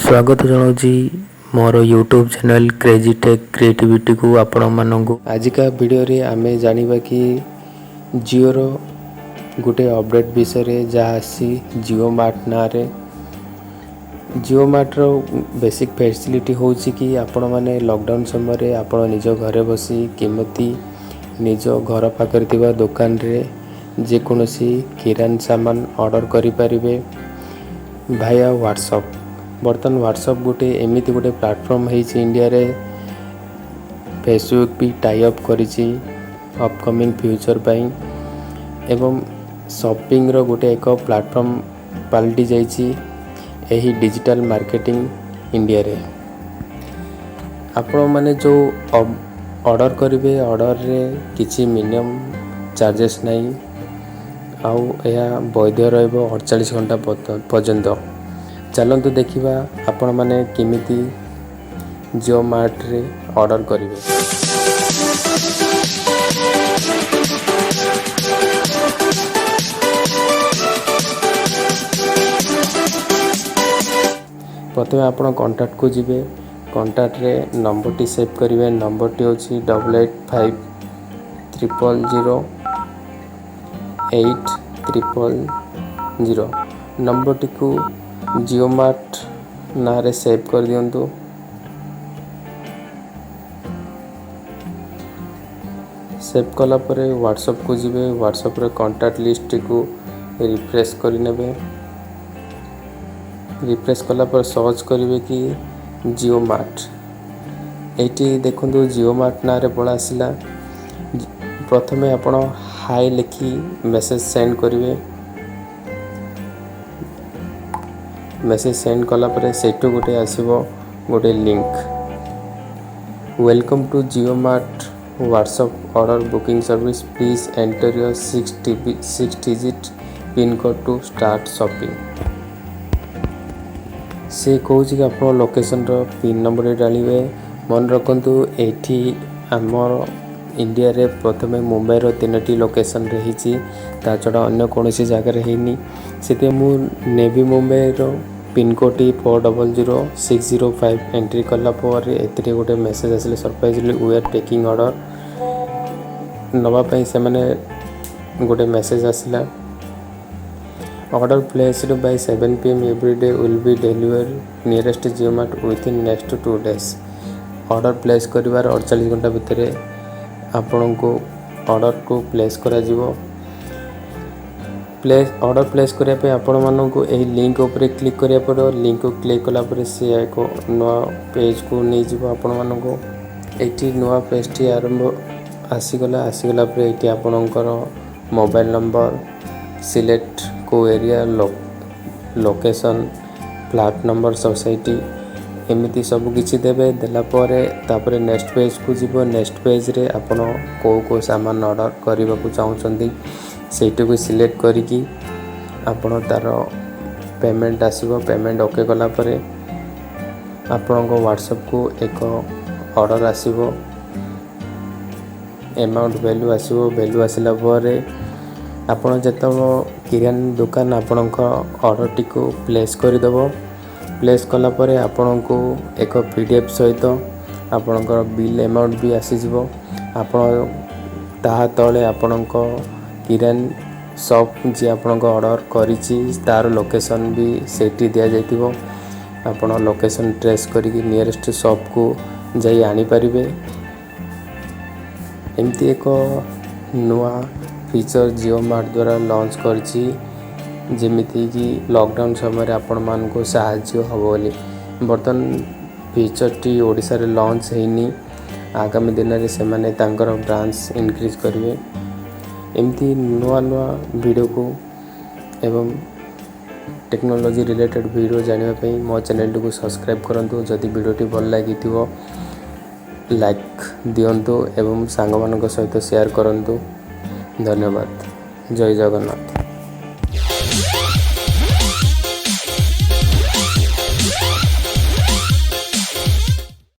ସ୍ୱାଗତ ଜଣାଉଛି ମୋର ୟୁଟ୍ୟୁବ୍ ଚ୍ୟାନେଲ୍ କ୍ରେଜି ଟେକ୍ କ୍ରିଏଟିଭିଟିକୁ ଆପଣମାନଙ୍କୁ। ଆଜିକା ଭିଡ଼ିଓରେ ଆମେ ଜାଣିବା କି ଜିଓର ଗୋଟେ ଅପଡ଼େଟ୍ ବିଷୟରେ, ଯାହା ଆସିଛି ଜିଓ ମାର୍ଟ ନାଁରେ। ଜିଓ ମାର୍ଟର ବେସିକ୍ ଫ୍ୟାସିଲିଟି ହେଉଛି କି ଆପଣମାନେ ଲକଡାଉନ୍ ସମୟରେ ଆପଣ ନିଜ ଘରେ ବସି କେମିତି ନିଜ ଘର ପାଖରେ ଥିବା ଦୋକାନରେ ଯେକୌଣସି କିରାନ ସାମାନ ଅର୍ଡ଼ର କରିପାରିବେ ଭାୟା ହ୍ୱାଟ୍ସଅପ୍। ବର୍ତ୍ତମାନ ହ୍ୱାଟ୍ସଅପ୍ ଗୋଟେ ଏମିତି ଗୋଟେ ପ୍ଲାଟଫର୍ମ ହେଇଛି ଇଣ୍ଡିଆରେ। ଫେସବୁକ୍ ବି ଟାଇ ଅପ୍ କରିଛି ଅପକମିଂ ଫ୍ୟୁଚର୍ ପାଇଁ ଏବଂ ସପିଂର ଗୋଟେ ଏକ ପ୍ଲାଟଫର୍ମ ପାଲଟି ଯାଇଛି ଏହି ଡିଜିଟାଲ ମାର୍କେଟିଂ ଇଣ୍ଡିଆରେ। ଆପଣମାନେ ଯେଉଁ ଅର୍ଡ଼ର କରିବେ, ଅର୍ଡ଼ରରେ କିଛି ମିନିମମ୍ ଚାର୍ଜେସ୍ ନାହିଁ ଆଉ ଏହା ବୈଧ ରହିବ 48 ଘଣ୍ଟା ପର୍ଯ୍ୟନ୍ତ। ଚାଲନ୍ତୁ ଦେଖିବା ଆପଣମାନେ କେମିତି ଜିଓ ମାର୍ଟରେ ଅର୍ଡ଼ର କରିବେ। ପ୍ରଥମେ ଆପଣ କଣ୍ଟାକ୍ଟକୁ ଯିବେ। କଣ୍ଟାକ୍ଟରେ ନମ୍ବରଟି ସେଭ୍ କରିବେ। ନମ୍ବରଟି ହେଉଛି 885 000 8000। ନମ୍ବରଟିକୁ ଜିଓ ମାର୍ଟ ନାଁରେ ସେଭ୍ କରିଦିଅନ୍ତୁ। ସେଭ୍ କଲା ପରେ ହ୍ୱାଟ୍ସଅପ୍କୁ ଯିବେ। ହ୍ୱାଟ୍ସଅପ୍ରେ କଣ୍ଟାକ୍ଟ ଲିଷ୍ଟଟିକୁ ରିଫ୍ରେଶ୍ କରିନେବେ। ରିଫ୍ରେଶ୍ କଲା ପରେ ସର୍ଚ୍ଚ କରିବେ କି ଜିଓ ମାର୍ଟ। ଏଇଠି ଦେଖନ୍ତୁ, ଜିଓ ମାର୍ଟ ନାଁରେ ପଳେଇ ଆସିଲା। ପ୍ରଥମେ ଆପଣ ହାଇ ଲେଖି ମେସେଜ୍ ସେଣ୍ଡ କରିବେ। ମେସେଜ୍ ସେଣ୍ଡ କଲା ପରେ ସେଇଠୁ ଗୋଟେ ଆସିବ ଗୋଟେ link, "Welcome to Jio Mart WhatsApp order booking service. Please enter your 6 digit pin code to start shopping." ସେ କହୁଛି କି ଆପଣ ଲୋକେସନ୍ର ପିନ୍ ନମ୍ବରଟି ଡାଳିବେ। ମନେ ରଖନ୍ତୁ, ଏଇଠି ଆମର ଇଣ୍ଡିଆରେ ପ୍ରଥମେ ମୁମ୍ବାଇର ତିନୋଟି ଲୋକେସନ୍ରେ ହେଇଛି, ତା ଛଡ଼ା ଅନ୍ୟ କୌଣସି ଜାଗାରେ ହେଇନି। ସେଥିପାଇଁ ମୁଁ ନେଭି ମୁମ୍ବାଇର ପିନ୍କୋଡ଼୍ଟି 400605 ଏଣ୍ଟ୍ରି କଲା ପରେ ଏଥିରେ ଗୋଟେ ମେସେଜ୍ ଆସିଲେ, "Surprisingly, we are taking order." ନେବା ପାଇଁ ସେମାନେ ଗୋଟେ ମେସେଜ୍ ଆସିଲା, "Order placed by 7 PM every day will be delivered nearest JioMart within next 2 days." Order place କରିବାର 48 ଘଣ୍ଟା ଭିତରେ ଆପଣଙ୍କୁ ଅର୍ଡ଼ରକୁ ପ୍ଲେସ୍ କରାଯିବ। ଅର୍ଡ଼ର ପ୍ଲେସ୍ କରିବା ପାଇଁ ଆପଣମାନଙ୍କୁ ଏହି ଲିଙ୍କ ଉପରେ କ୍ଲିକ୍ କରିବାକୁ ପଡ଼ିବ। ଲିଙ୍କକୁ କ୍ଲିକ୍ କଲା ପରେ ସିଏ ଏକ ନୂଆ ପେଜ୍କୁ ନେଇଯିବ ଆପଣମାନଙ୍କୁ। ଏଇଠି ନୂଆ ପେଜ୍ଟି ଆରମ୍ଭ ଆସିଗଲା। ଆସିଗଲା ପରେ ଏଇଠି ଆପଣଙ୍କର ମୋବାଇଲ୍ ନମ୍ବର, ସିଲେକ୍ଟ କେଉଁ area, location, flat number, society, ଏମିତି ସବୁ କିଛି ଦେବେ। ଦେଲା ପରେ ତାପରେ ନେକ୍ସଟ ପେଜ୍କୁ ଯିବ। ନେକ୍ସଟ ପେଜ୍ରେ ଆପଣ କେଉଁ କେଉଁ ସାମାନ ଅର୍ଡ଼ର କରିବାକୁ ଚାହୁଁଛନ୍ତି, ସେଇଟିକୁ ସିଲେକ୍ଟ କରିକି ଆପଣ ତା'ର ପେମେଣ୍ଟ ଆସିବ। ପେମେଣ୍ଟ ଓକେ କଲା ପରେ ଆପଣଙ୍କ ହ୍ୱାଟ୍ସଆପ୍କୁ ଏକ ଅର୍ଡ଼ର ଆସିବ, ଏମାଉଣ୍ଟ ଭ୍ୟାଲୁ ଆସିବ। ଭ୍ୟାଲୁ ଆସିଲା ପରେ ଆପଣ ଯେତେବେଳେ କିରାନ ଦୋକାନ ଆପଣଙ୍କ ଅର୍ଡ଼ରଟିକୁ ପ୍ଲେସ୍ କରିଦେବ, ପ୍ଲେସ୍ କଲା ପରେ ଆପଣଙ୍କୁ ଏକ PDF ସହିତ ଆପଣଙ୍କର ବିଲ୍ ଆମାଉଣ୍ଟ ବି ଆସିଯିବ। ଆପଣ ତାହା ତଳେ ଆପଣଙ୍କ କିରାନ ସପ୍ ଯିଏ ଆପଣଙ୍କ ଅର୍ଡ଼ର କରିଛି, ତା'ର ଲୋକେସନ୍ ବି ସେଇଠି ଦିଆଯାଇଥିବ। ଆପଣ ଲୋକେସନ୍ ଟ୍ରେସ୍ କରିକି ନିୟରେଷ୍ଟ ସପ୍କୁ ଯାଇ ଆଣିପାରିବେ। ଏମିତି ଏକ ନୂଆ ଫିଚର୍ ଜିଓ ମାର୍ଟ ଦ୍ୱାରା ଲଞ୍ଚ କରିଛି, ଯେମିତିକି ଲକଡାଉନ୍ ସମୟରେ ଆପଣମାନଙ୍କୁ ସାହାଯ୍ୟ ହେବ ବୋଲି। ବର୍ତ୍ତମାନ ଫିଚର୍ଟି ଓଡ଼ିଶାରେ ଲଞ୍ଚ ହେଇନି। ଆଗାମୀ ଦିନରେ ସେମାନେ ତାଙ୍କର ବ୍ରାଞ୍ଚ ଇନକ୍ରିଜ୍ କରିବେ। ଏମିତି ନୂଆ ନୂଆ ଭିଡ଼ିଓକୁ ଏବଂ ଟେକ୍ନୋଲୋଜି ରିଲେଟେଡ଼୍ ଭିଡ଼ିଓ ଜାଣିବା ପାଇଁ ମୋ ଚ୍ୟାନେଲଟିକୁ ସବସ୍କ୍ରାଇବ୍ କରନ୍ତୁ। ଯଦି ଭିଡ଼ିଓଟି ଭଲ ଲାଗିଥିବ, ଲାଇକ୍ ଦିଅନ୍ତୁ ଏବଂ ସାଙ୍ଗମାନଙ୍କ ସହିତ ସେୟାର କରନ୍ତୁ। ଧନ୍ୟବାଦ। ଜୟ ଜଗନ୍ନାଥ।